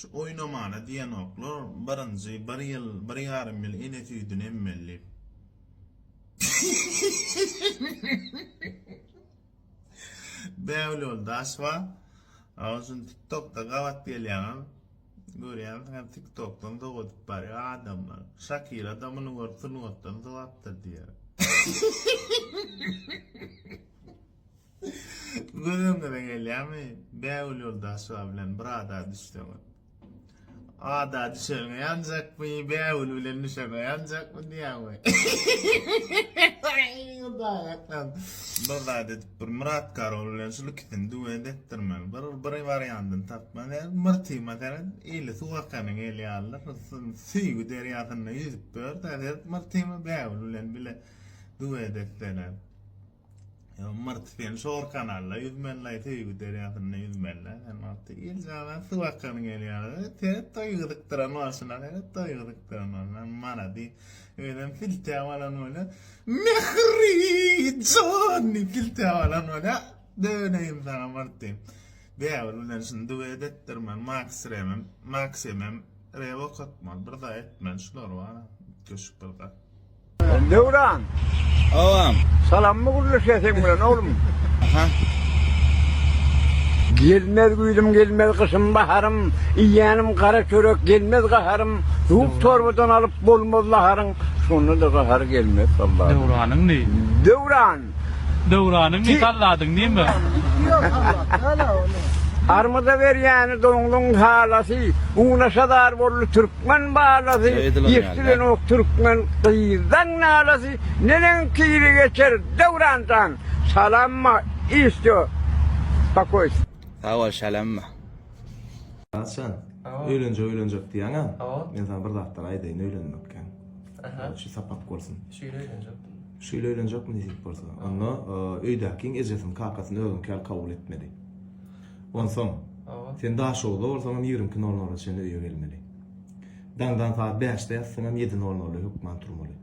Şu oýnamana diýenoklar birinji bir ýyl bir ýarym ýyl ene süýdüni emmeli diýip. Bägül ýoldaş bar. Awa şuny TikTokda gabat gelýäňiz. Görýänsiňiz TikTokdan dogadyp barýar adamlar. Şakira da muny görüp sungatdan dogapdyr diýýär. Göz öňüňize gelýärmi Bägül Ýoldaşowa bilen bir ada düşseňiz? Ada düşeniňe ýanjakmy, Bägül bilen düşeniňe ýanjakmy diýýäňmi? Bir zat edip bir Myrat Karol bilen şul ikisini duet etdirmeli. Bir bir wariandyny tapman. Myrtyma seret, eli suw akanyň eli ýalydyr. Söýgi derýasynda ýüzüp ýör-de, seret Myrtyma Bägül bilen bile duet etseler. Myrty sen şor kanalda ýüzmelilaý söýgi derýasynda ýüzmelilä sen Myrty il jana suw akan gelýär seret toý gyzykdyran bolşuna seret toý gyzykdyran bolşuna marady özem siltäp alan bolýa Mähri jan diýip siltäp alan bolýa döneýin saňa Myrty Bägül bilen şuny duet etdirmeli Max Remem Maksimem rep okatmaly bir zat etmeli şular bar üýtgeşik bir zat. Döwran. Obam. Salammy gürleşýä seň bilen oglum. Aha. Gelmez güýzüm gelmez gyşym baharym, iýýänim gara çörek gelmez gaharym, dub torbadan alyp bolmaz naharyň, şonda-da gahar gelmez salladyň. Döwranyň ni? Döwran. Döwranyň ni salladyň nime? Armyda berýäni doňzuň halasy, unaşa zar boldy türk. Türkmen balasy Ýetdirenok türkmen gyzlaň nalasy Neneň tiri geçer Döwran jan Salamma isýo Pakoýs. Sag bol şalamma. Haçan öýlenjek öýlenjek diýýäňä men saňa bir zatlar aýdaýyn öýlenmekkäň. Şu sapak bolsun. Şu ýyl öýlenjekdim. Şu ýyl öýlenjekmi nesip bolsa. Onda öýdäkiň ejesini kakasyny özüňki ýaly kabul etmeli. Onsoň, sen Daşoguzda bolsaňam 22 nol nola çenli öýe gelmeli. Daňdan sagat bäşde ýatsaňam ýedi nol nolda hökman turmaly.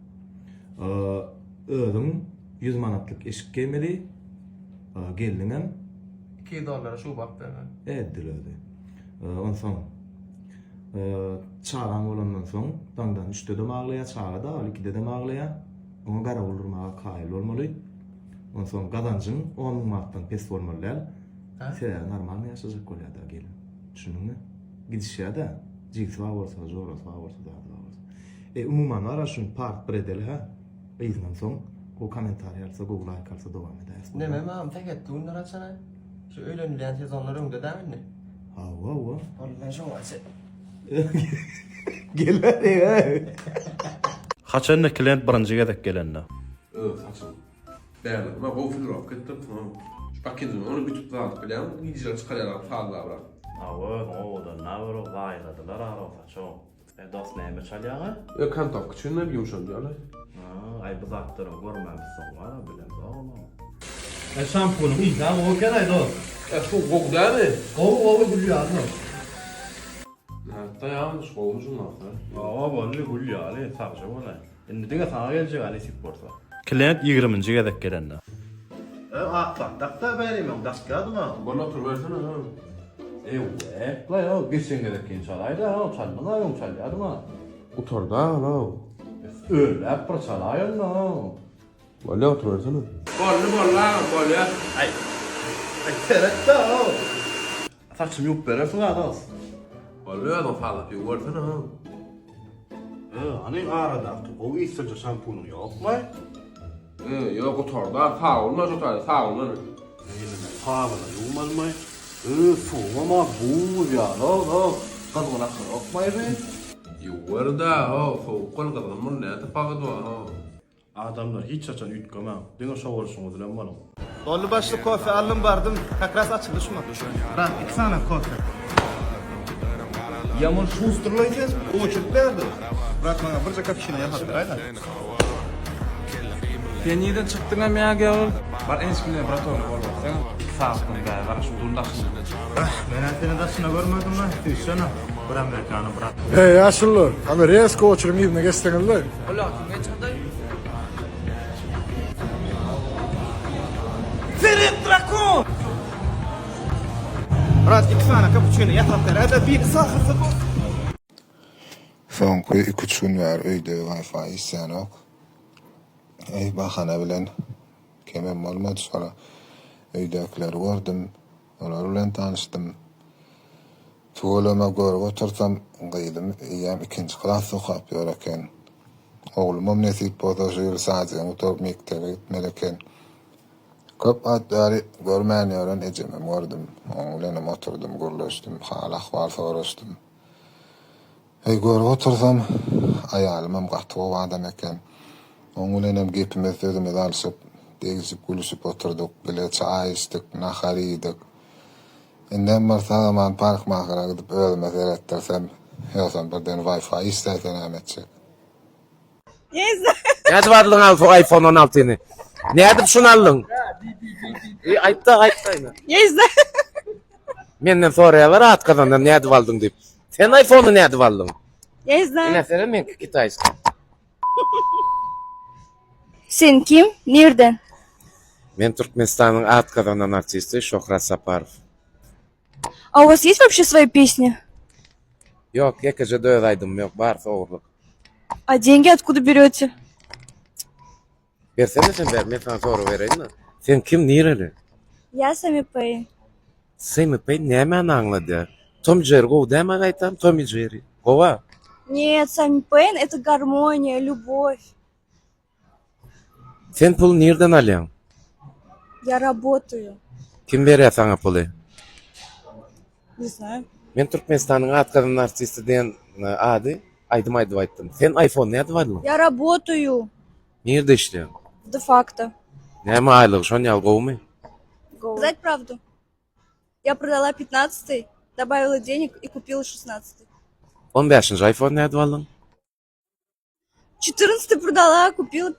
Özüň 100 manatlyk eşik geýmeli, gelniňem. 200 dollara şuba alyp bermeli. Edil özi. Onsoň, çagaň bolandan soň, daňdan üçde-dem aglaýar, çaga-da, ol ikide-dem aglaýar. Oňa garawul durmaga kaýyl bolmaly. Onsoň gazanjyň on müň manatdan pes bolmaly däl. Sebäbi normalny ýaşajak bolýar-da gelin. Düşündiňmi? Gidişýär-de. Jigisi bar bolsa, jorasy bar bolsa, zady bar bolsa. E, umuman bar-a şuny part bir edeli-hä. Yzyndan soň gowy kommentariý alsa, gowy laýk alsa dowam edäris. Neme mam sähetli günler haçan-aý? Şu öýlenilýän sezonlar öňde dämi indi? Hawa, hawa. Boldy men şoňa çe. Geler, Haçanda klient birinji gezek gelende. Öz saçyň. Bärde ma gowy filrowka etdiripsiň oň. Şu pakejiň ony bütüp zat bilýäňmi gijeler çykarýarlar sazlabrak. Hawa özüň owadan naberow zaýaladylar arow saçow. E dos näme çalýaňa? E kantowka üçin näme ýumşaldýarlar? Aý bu zatlaram görmämizsoň wara bilemzok olam. E şampunyň ysam gowy eken-aý dos. E şu gowy dälmi? Gowy gowy gül ýaly dos. Nätdi ýalňyş gowmy şuň wagty? Hawa boldy gül ýaly sagja bolaý. Indi diňe saňa geljek a nesip bolsa. Klient ýigriminji gezek gelende. E ak dakda bärimeň dakýadyňa. Bol oturybersene ha. Eweklaý how geçen gezekini çalaýda how çaldyňa öň çalýadyňa. Gutarda how. Öläp bir çalaý onda how. Bolýa oturybersene. Boldy boldy agam bolýa. Aý. Aý seret-dä how. Saçymy ýuwup berersiň-a dos. Boldy özüň sazlap ýuwubersene how. Ö, hany aradaky gowy yslyja şampunyň ýokmy? Ö, ýok gutardy-a, sabyn bar şo taýda, sabyndan. Indi men sabyna ýuwmalymy? Ö, suwuňam-a buz ýaly-ow, dos. Gyzgyn akyňokmaý bi? Ýuwuber-dä, how, sowuk bol, gyzgyn bol, näme tapawudy bar, how. Adamlar hiç haçan üýtgemäň, diňe şo bolşuňyz bilen boluň. Boldy başlyk kofe aldym bardym kak raz açyldy şumat. Brat iki sany kofe. Ýaman şustrlaý sen oçurt bärde. Brat maňa birje kapuçino ýasap beräýdä. Sen nirden çykdyňam ýa gäwür? Bar enç bilen bratony bolmasaň iki sagatdan bäri garaşyp durun daşyňda. Eh menä seni daşynda görmedim-le süýşsene bir amerikany brat. Heý ýaşulular, hany rezko oçuryň yzyna geçseňizle. Seret drakon! Brat iki sany kapuçino ýasap beräýdä biri sahrsyz bolsun. Soňky iki-üç gün bäri öýde Wi-Fi işlänok. Eý, bahana bilen kemem bolmady şola. Öýdäkileri gördüm, olar bilen tanyşdym. Tüweleme görüp otursam, gyzym eýýäm ikinji klasda okap ýör eken. Oglumam nesip bolsa şu ýyl sadigi gutaryp mekdebe gitmeli eken. Köp wagt bäri görmän ýören ejemem gördüm. Oň bilenem oturdym, gürleşdim, hal-ahwal soraşdym. Heý, görüp otursam, aýalymam gaty gowy adam eken. Oň bilenem gepimiz-sözümizi alşyp, degişip-gülüşip oturdyk, bile çaý içdik, nahar iýdik. Indem bir sag-aman parykmahera gidip özüme seretdirsem, ýogsam birden Wi-Fi işläýse näme etjek? Nädip aldyň al iPhone 16-ny? Nädip şuny aldyň? E, aýtda, aýtda ine. Menden soraýarlar at gazandan nädip aldyň diýip. Sen iPhone-y nädip aldyň? Я не знаю. Ine sene meňki kitaýski. Sen kim? Nirden? Men Türkmenistanyň at gazanan artisti Şöhrat Saparow. A u вас есть вообще свои песни? Ýok, ýekeje-de öz aýdymym ýok, barysy ogurlyk. A деньги откуда берете? Bersene sen ber, men saňa sorag bereýin-de. Sen kim, nireli? Я Сами Пэй. Semi Pay nämäni aňladýar? Tom Jerry gowy dämi gaýtam? Tom i Jerry. Gowa. Нет, Сами Пейн это гармония, любовь. Sen puly nirden alýaň? Я работаю. Kim berýär saňa puly? Не знаю. Men Türkmenistanyň at gazanan artisti diýen e, ady aýdym aýdyp aýtdym. Sen iPhone nädip aldyň? Я работаю. Nirde işleýäň? Де факто. Näme aýlygy şon ýaly gowumy? Сказать правду? Я продала 15 добавила денег и купила 16 15-nji iPhone nädip aldyň? 14 продала, купила.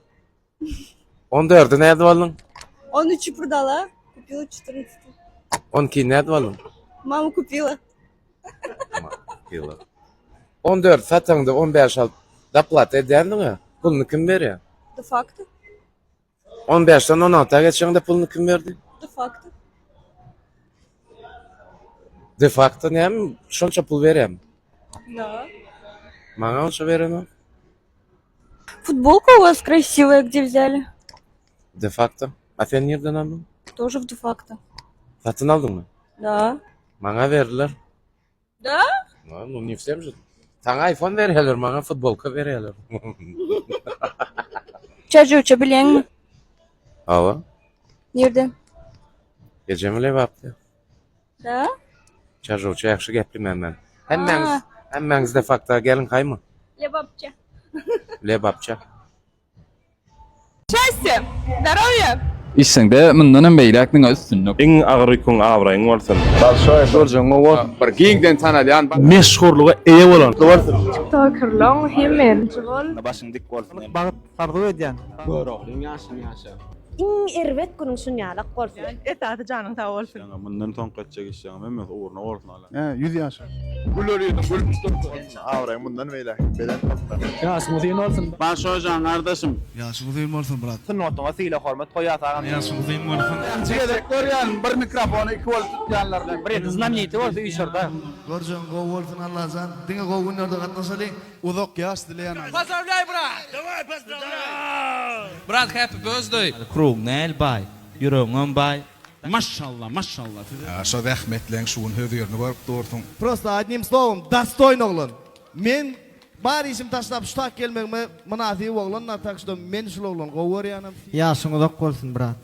14-i nädip aldyň? 13 продала, купила 14. 12-ni nädip aldyň? Мама купила. Kilo. 14 sataňda 15 alyp doplata edýändiň-ä. Puluny kim berýär? Де факто. 15-den 16-a geçeňde puluny kim berdi? Де факто. De facto näme şonça pul berýärmi? Да. Maňa onça berenok. Футболка у вас красивая, где взяли? De facto. A sen nirden aldyň? Тоже в де факто. Satyn aldyňmy? Да. Maňa berdiler. Да? No, ne всем же. Saňa iPhone berýärler, maňa futbolka berýärler. Çarjowça bilýäňmi? Hawa. Nirden? Ejem Lebapda. Da? Çarjowça ýagşy geplemän men. Hemmäňiz, hemmäňiz de fakta geliň haýmy? Lebapça. Lebapça. Şästie! Zdorowýa! Işiňde mundan hem beýläk diňe üstünlik. Iň agyr ýüküň abraýyň bolsun. Bolşoý görjegiň gowy bolsun. Bir giňden tanalýan. Meşhurlyga eýe bolan. Tiktokerlaň hemmeliji bol. Başyň dik bolsun. Bagt arzuw edýän. Göroglyň ýaşyny ýaşa. Iň erbet günüň şunýalak bolsun. Esasy janyň sag bolsun. Mundan soňky etjek işleriň hemmesi ugruna bolsun Alla. Hä, 100 ýaşa. Güler ýüzüň gülüp dursun. Abraýyň mundan beýläk belent bolsun. Ýaşyň uzyn bolsun. Başojan gardaşym. Ýaşyň uzyn bolsun, brat. Sungatyňa sylag hormat goýýas agam. Ýaşyň uzyn bolsun. Birinji gezek görýän bir mikrofony iki bolup tutýanlaryny. Bir znameniti bolsa üýşerde. Görjegiň gowy bolsun Allajan. Diňe gowy günlerde gatnaşalyň. Uzak ýaş dileýän. Pozdravlýaý brat! Daway pozdravlýaý! Brat happy birthday! Krugyň näl baý, ýüregiňem baý. Maşallah maşallah size. Şo zähmetleň şu gün hözirini görüp dursuň. Prosta odnim slowom dostoýn oglan. Men bar işimi taşlap şu tak gelmegime mynasyp oglan tak şdo men şul oglany gowy görýänem. Ýaşyň uzak bolsun brat.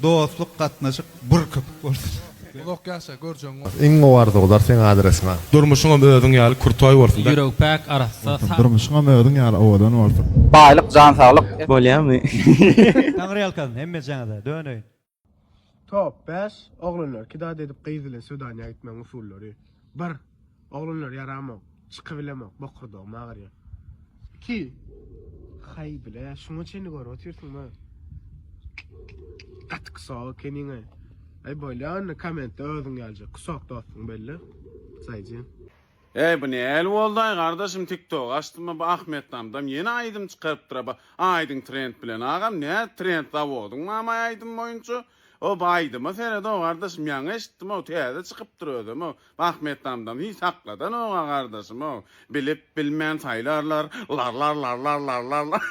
Dostluk gatnaşyk bir köpük bolsun. Uzak ýaşa görjegiň bolsun. Iň gowy arzuwlar seň adresiňe. Durmuşyňam özüň ýaly krutoý bolsun. Ýüregi päk arassa sag. Durmuşyňam özüň ýaly owadan bolsun. Baýlyk jan saglyk. Bolýamy? Taňryýalkasyn hemmejaňyza döneýin. Top 5 Oglanlar kidat edip gyz bilen swidaniýa gitmegiň usullary. 1. Oglanlar ýaramok, çykybilemok, bokurdagym agyrýar. 2. Haý bile, şuňa çenli görüp otyrsyňmy? Gaty kusok ekeniň-aý. Aý bolýa onda kommentde özüň ýalyjak kusok dostuň belli. Saýjy. Eý bu näl boldaý gardaşym tiktok açdyma bu Ahmet damdam ýene aýdym çykarypdyra bu aýdyň trend bilen agam nä trend zawodyň bamy aýdym boýunça. O bu aýdyma seret-ow gardaşym ýaňy eşitdim-ow täze çykypdyr özem-ow. Ahmet damdam hiç sakladanok-a gardaşym-ow. Bilip bilmän saýlarlar lar lar lar lar lar lar lar.